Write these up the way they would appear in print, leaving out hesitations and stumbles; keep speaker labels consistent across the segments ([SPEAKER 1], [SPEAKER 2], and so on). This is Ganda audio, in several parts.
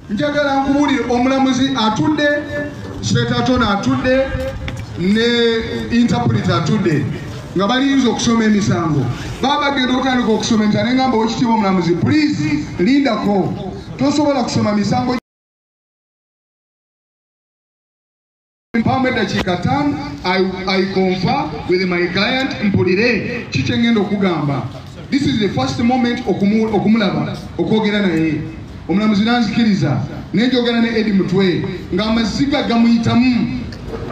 [SPEAKER 1] Njagala nkubulire omulamuzi atudde, state attorney atudde, ne interpreter atudde, nga baliyinza okusoma emisango. Baba bagenda okutandika okusoma emisango, ne ngamba owekitiibwa omulamuzi, please lindako, tosobola kusoma misango mpaamu eddakiika 5. I confer with my client, mpulire ki kye ngenda okugamba. This is the first moment okumulaba, okwogera naye. Omulamuzi n'anzikiriza, ne njogera ne Eddie Mutwe ng'amaziga gamuyitamu.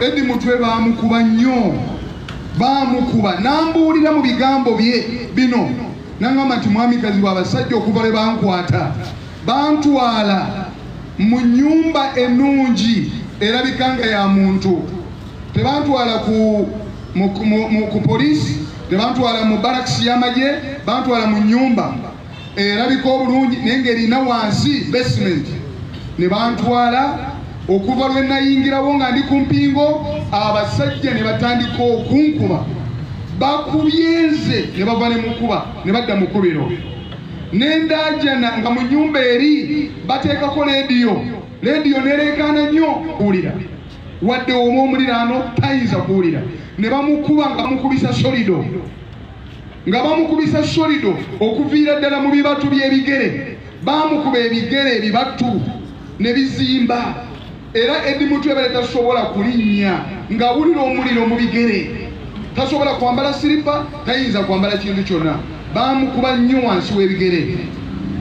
[SPEAKER 1] Eddie Mutwe baamukuba nnyo, baamukuba. N'ambuulira mu bigambo bye bino, n'aŋŋamba nti mwami Kazibwe, abasajja okuva lwe bankwata bantwala mu nnyumba ennungi erabika nga ya muntu. Tebantwala ku poliisi, tebantwala mu barracks y'amagye, bantwala mu nnyumba erabika obulungi naye ng'erina wansi basement. Ne bantwala, okuva lwe nayingirawo nga ndi ku mpingo, abasajja ne batandika okunkuba. Bakubye nze ne bava ne mukuba ne badda mu kkubiro. Ne ndaajana nga mu nnyumba eri bateekako leediyo, leediyo nereekaana nnyo kuwulira, wadde omu omuliraano tayinza kuwulira. Ne bamukuba nga bamukubisa solido, nga bamukubisa solido okuviira ddala mu bibatu by'ebigere. Bamukuba ebigere ebibatu ne bizimba, era Eddie Mutwe yabadde tasobola kulinnya ng'awulira omuliro mu bigere, tasobola kwambala siripa, tayinza kwambala kintu kyonna. Bamukuba nnyo wansi w'ebigere.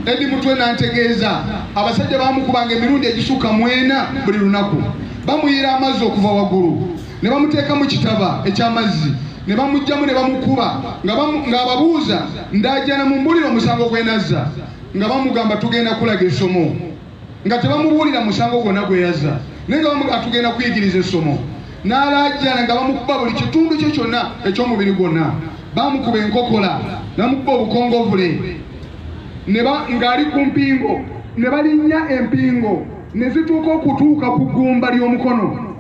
[SPEAKER 1] Eddie Mutwe n'antegeeza abasajja bamukubanga emirundi egisukka 4 buli lunaku. Bamuyira amazzi okuva waggulu ne bamuteeka mu kitaba eky'amazzi, ne bamuggyamu ne bamukuba, ng'ababuuza ndaajana mumbulire omusango gwe nazza, nga bamugamba tugenda kulaga essomo, nga tebamubuulira musango gwonna gwe yazza, naye nga bamugamba tugenda kuyigiriza essomo. N'alaajana nga bamukuba buli kitundu kye kyonna eky'omubiri gwonna. Bamukuba enkokola, bamukuba obukongovule, ng'ali ku mpingo, ne balinnya empingo ne zituuka okutuuka ku ggumba ly'omukono,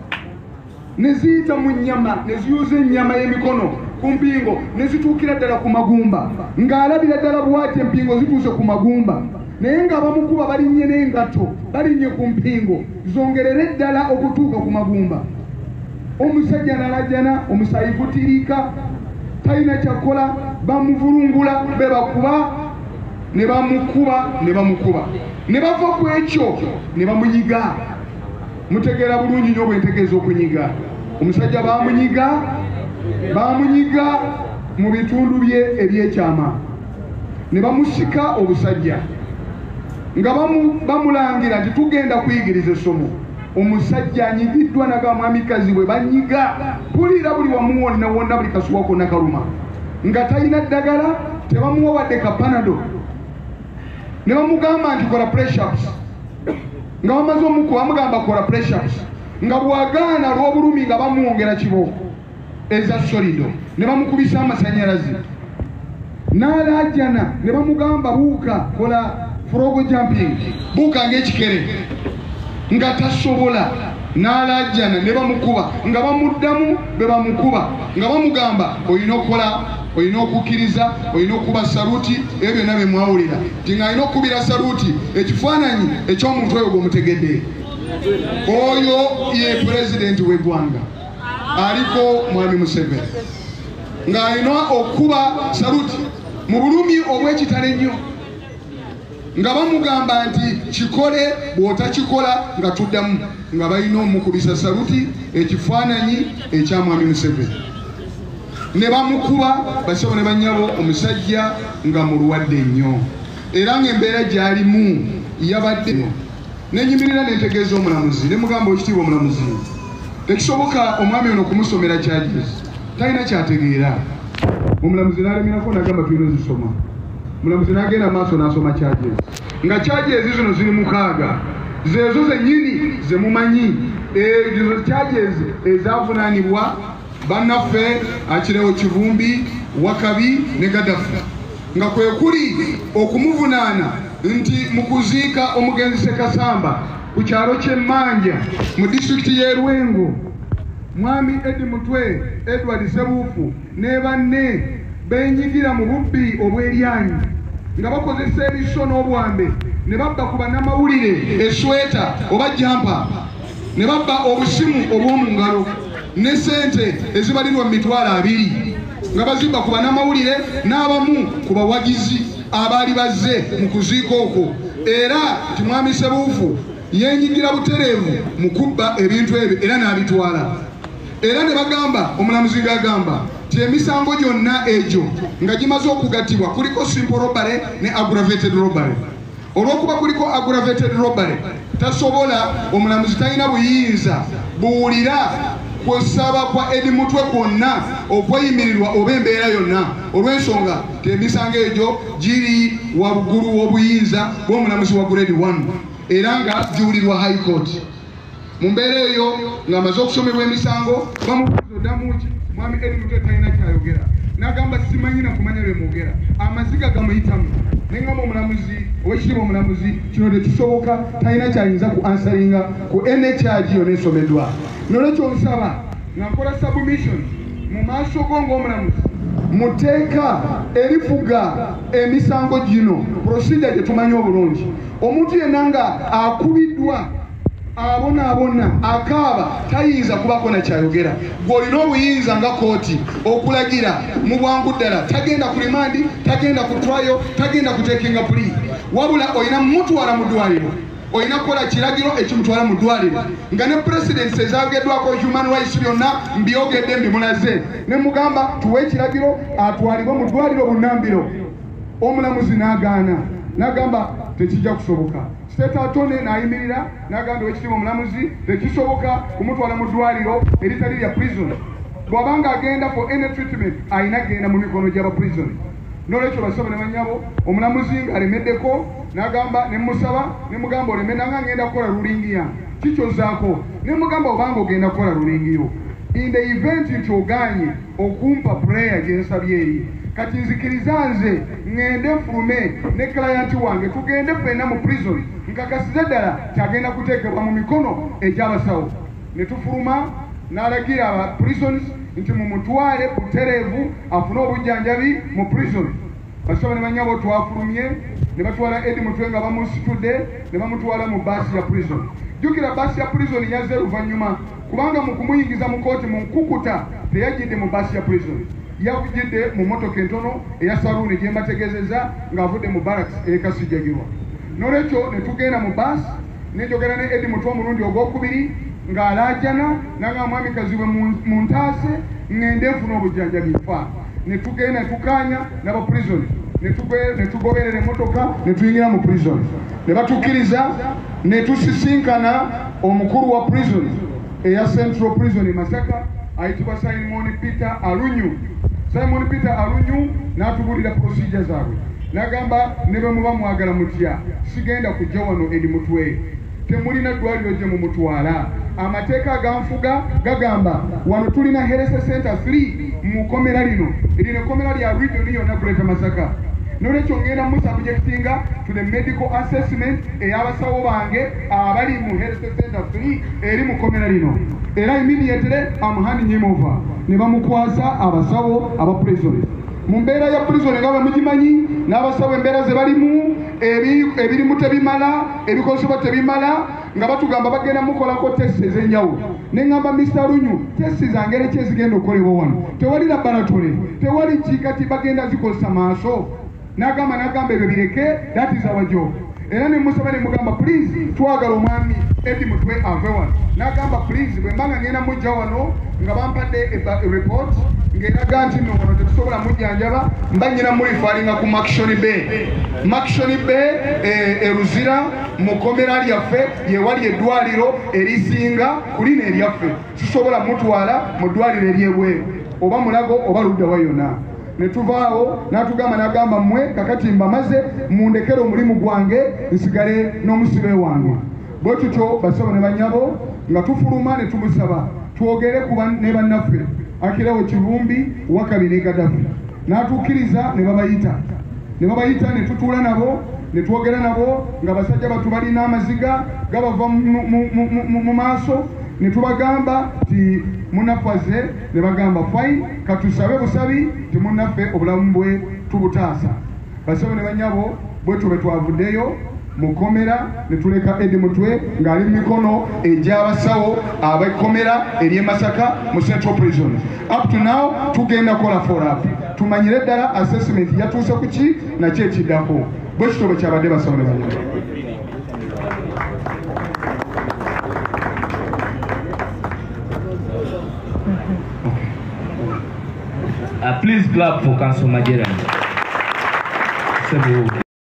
[SPEAKER 1] ne ziyita mu nnyama, ne ziyuza ennyama y'emikono ku mpingo, ne zituukira ddala ku magumba, ng'alabira ddala bw'ati empingo zituuse ku magumba, naye nga bamukuba balinnye n'engatto, balinnye ku mpingo zongerere ddala okutuuka ku magumba. Omusajja n'alajjana, omusaayi gutiirika, talina kyakola, bamuvulungula, be bakuba, ne bamukuba, ne bamukuba, ne bava ku ekyo ne bamunyiga. Mutegeera bulungi nnyo bwe ntegeeza okunyiga. Omusajja bamunyiga, bamunyiga mu bitundu bye ebyekyama, ne bamusika obusajja, nga bamulangira nti tugenda kuyigiriza essomo. Omusajja anyigiddwa n'agamba mwami Kazibwe banyiga, mpulira buli wamu wonna wonna, buli kasuwa konna kaluma, nga talina ddagala, tebamuwa wadde ka Panadol. Ne bamugamba nti kola press-ups, nga bamaze omukuba bamugamba kola press-ups, nga bw'agaana lw'obulumi nga bamwongera kibooko eza solido, ne bamukubisa amasannyalaze. N'alaajana ne bamugamba buuka, kola frog jumping, buuka ng'ekikere, nga tasobola. N'alaajana ne bamukuba, nga bamuddamu be bamukuba, nga bamugamba olina okukola, olina okukkiriza, olina okuba saluti. Ebyo byonna bye mwawulira nti ng'alina okukubira saluti ekifaananyi eky'omuntu oyo gw'omutegedde. Oyo ye pulezidenti w'eggwanga aliko mwami Museveni, ng'alina okukuba saluti mu bulumi obw'ekitalo ennyo, nga bamugamba nti kikole, bw'otakikola nga tuddamu, nga balina omukubisa saluti ekifaananyi ekya mwami Museveni. Ne bamukuba basebo ne bannyabo, omusajja nga mulwadde nnyo, era ng'embeera gy'alimu yabadde. Ne nyimirira ne ntegeeza omulamuzi, ne mugamba ekitiibwa omulamuzi, tekisoboka omwami ono okumusomera charges, talina kyategeera. Omulamuzi n'alemerako n'agamba tulina ozisoma. Omulamuzi n'agenda maaso n'asoma charges, nga charges zino ziri 6, zeezo zennyini ze mumanyi, ezo charges ezaavunaanibwa bannaffe Akirewo Kivumbi, Wakabi ne Gaddafi, nga kwe kuli okumuvunaana nti mu kuziika omugenzi Ssekasamba ku kyalo ky'Emmanja mu disitulikiti y'e Lwengo, mwami Eddie Mutwe, Edward Ssebuufu ne banne beenyigira mu bubbi obw'eryanyi. nga bakozesa ebiso n'obwambe ne babba ku bannamawulire esweta oba jampa, ne babba obusimu obw'omu ngalo ne ssente ezibalirwa mu 20,000 nga bazibba ku bannamawulire n'abamu ku bawagizi abaali bazze mu kuziika okwo. Era nti Mwami Ssebuufu yenyigira butereevu mu kubba ebintu ebyo era n'abitwala. Era ne bagamba, omulamuzi ng'agamba nti emisango gyonna egyo nga gimaze okugattibwa kuliko simple robbery ne aggravated robbery. Olw'okuba kuliko aggravated robbery, tasobola, omulamuzi talina buyinza buwulira kusaba kwa Eddie Mutwe kwonna okweyimirirwa oba embeera yonna, olw'ensonga nti emisango egyo giri waggulu w'obuyinza bw'omulamuzi wa grade 1 era nga giwulirwa High Court. Mu mbeera eyo ng'amaze okusomebwa emisango, bamubuuza oddamu ki? Mwami Eddie Mutwe talina kyayogera, n'agamba simanyi na kumanya bye mwogera, amaziga gamuyitamu. Ne ngamba omulamuzi, owekitiibwa omulamuzi, kino tekisoboka, talina kyayinza ku answeringa ku any charge yonna esomeddwa. Nolwekyo nsaba nga nkola submission mu maaso go ng'omulamuzi, mu tteeka erifuga emisango gino, procedure gye tumanyi obulungi, omuntu yenna nga akubiddwa, abonaabona, akaaba, tayinza kubako na kyayogera. Gw'olina obuyinza nga kooti okulagira mu bwangu ddala tagenda ku remand, tagenda ku trial, tagenda kutekinga plea, wabula olina mutwala mu ddwaliro, olina kukola kiragiro ekimutwala mu ddwaliro. Nga ne precedents ezayogeddwako human rights byonna mbyogedde, mbimulaze, ne mugamba tuwe ekiragiro atwalibwe mu ddwaliro bunnambiro. Omulamuzi n'agaana, n'agamba tekijja kusoboka. State attorney n'ayimirira n'agamba, owekitiibwa omulamuzi, tekisoboka kumutwala mu ddwaliro eritali lya prison. Bw'abanga agenda for any treatment, ayina kugenda mu mikono gy'aba prison. Nolwekyo basabo ne banyabo, omulamuzi ng'alemeddeko n'agamba, ne musaba ne mugamba oleme nanga ngenda kukola ruling yange kikyozaako, ne mugamba obanga ogenda kukola ruling yo, in the event nti oganye okumpa prayer gye nsabye eri, kati nzikiriza nze ŋŋende nfulume ne client wange, tugende ffenna mu prison, nkakasize ddala kyagenda kuteekebwa mu mikono egy'abasawo. Ne tufuluma, n'alagira aba prisons nti mumutwale butereevu afune obujjanjabi mu prison. Basaba ne banyabo, twafulumye ne batwala Eddie Mutwe nga bamusitudde ne bamutwala mu baasi ya prison. Jjukira baasi ya prison yazze luvannyuma, kubanga mu kumuyingiza mu kooti mu nkukuta teyajjidde mu baasi ya prison, yavugidde mu motoka entono eya saluuni gye mbategeezezza ng'avudde mu barracks e Kasijjagirwa. Nolwekyo ne tugenda mu baasi, ne njogera ne Eddie Mutwe omulundi ogwokubiri ng'alaajana, nagamba mwami Kazibwe mu ntaase ŋŋende nfune obujjanjabi nfa. Ne tugenda ne tukaanya n'aba prison, ne tugoberera emmotoka ne tuyingira mu prison, ne batukkiriza ne tusisinkana omukulu wa prison eya Central Prison e Masaka ayitibwa Simon Peter Alunyu. Simon Peter Alunyu n'atubuulira procedure zaabwe, n'agamba ne bwe muba mwagala mutya, sigenda kujja wano Eddie Mutwe, temulina ddwaliro gye mumutwala. Amateeka aganfuga gagamba wano tulina health center 3 mu kkomera lino, erino ekkomera lya region yonna Greater Masaka. Nolwekyo ngenda musubjectinga to the medical assessment ey'abasawo bange abali mu health center 3 eri mu kkomera lino, era immediately am handing him over. Ne bamukwasa abasawo aba prison. Mu mbeera ya prison nga bwe mugimanyi, n'abasawo embeera ze balimu, ebirimu tebimala, ebikozesebwa tebimala, nga batugamba bagenda mukolako test ez'enjawulo. Ne ŋŋamba Mr Lunyu, test zangeri ki ezigenda okukolebwa wano? Tewali laboratory, tewali ki, kati bagenda zikozesa maaso? N'agamba ebyo bireke, that is our job. Era ne musaba ne mugamba please, twagala omwami Eddie Mutwe ave wano. N'agamba please, bwe mbanga ngenda mujja wano nga bampadde report ng'eraga nti nno wano tetusobola mujjanjaba, mba nyina mureferringa ku Murchison Bay. Murchison Bay e Luzira mu kkomera lyaffe yewali eddwaliro erisinga ku lino eryaffe, sisobola mutwala mu ddwaliro eryebweru oba Mulago oba luddawa yonna. Ne tuvaawo, n'atugamba, n'agamba mmwe kakati mbamaze, mundekere omulimu gwange nsigale n'omusibe wange. Bwe tutyo basabo ne banyabo nga tufuluma ne tumusaba twogere ku ne bannaffe Akirawo Kivumbi, Wakabi ne Gadafi, n'atukkiriza ne babayita, ne tutuula nabo ne twogera nabo nga basajja batu balina amaziga gabava mu maaso. Ne tubagamba nti munnaffe, ne bagamba fine, katusabe busabi nti munnaffe obulamu bwe tubutaasa. Bassebo ne bannyabo, bwe tube twavuddeyo mukomera ne tuleka Eddie Mutwe ng'ali mu mikono egy'abasawo ab'ekkomera ery'e Masaka mu Central Prison. Up to now tugenda kukola follow up, tumanyire ddala assessment yatuuse ku ki nakyo ekiddako. Bwe kityo bwe kyabadde, bassebo ne bannyabo.
[SPEAKER 2] Please clap for Council Majerani.